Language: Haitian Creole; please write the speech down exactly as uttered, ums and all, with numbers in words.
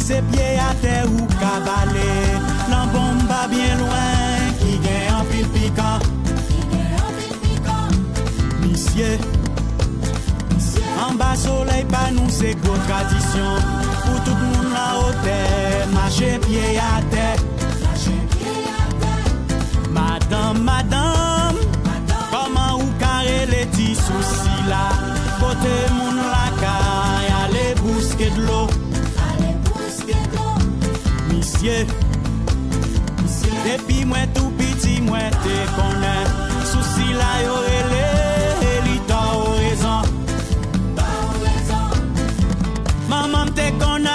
Se pye atè ou ka bale, nan bonm pa byen lwen ki gen anpil pikan. Misye, anba solèy pa nou se gwo tradisyon. Pou tout moun nan otè, mache pye atè. Madanm, madanm, kòman ou ka rele ti sou sila? Kote moun lakay ale bouske dlo. Misye, depi mwen tou piti mwen te konnen sou sila yo rele li tò rezon. Manman m te konn